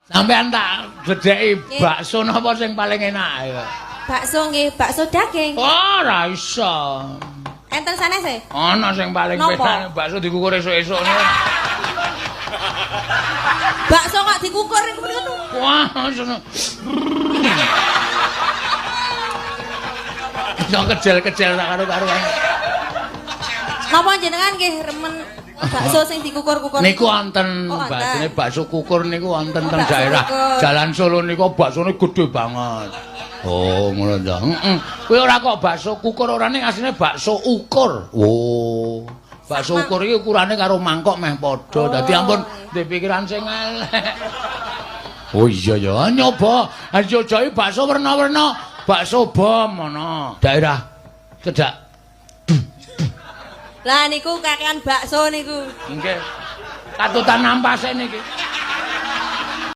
Sampeyan tak gedheki bakso napa sing paling enak ayo. Bakso nggih, bakso daging. Ora iso. Enten sanes e? Ana sing paling enak bakso dikukur esuk-esuk niku. Bakso kok dikukur niku pripun? Wah, seneng. Iso kejel-kejel tak karo-karuan. Napa jenengan nggih remen bakso sing dikukur-kukur? Niku wonten baksone bakso kukur niku wonten teng daerah Jalan Solo niku baksone gedhe banget. Oh, ngono ta. Heeh. Kuwi ora kok bakso kukur ora ning asline bakso ukur. Oh. Bakso ukur iki ukurane karo mangkok meh padha. Dadi ampun ndek pikiran sing elek. Oh iya ya, nyoba. Ayo joyi bakso werna-werna, bakso bom ana. Daerah cedhak. Lah niku kakean bakso niku. Nggih. Katutan nampase niki.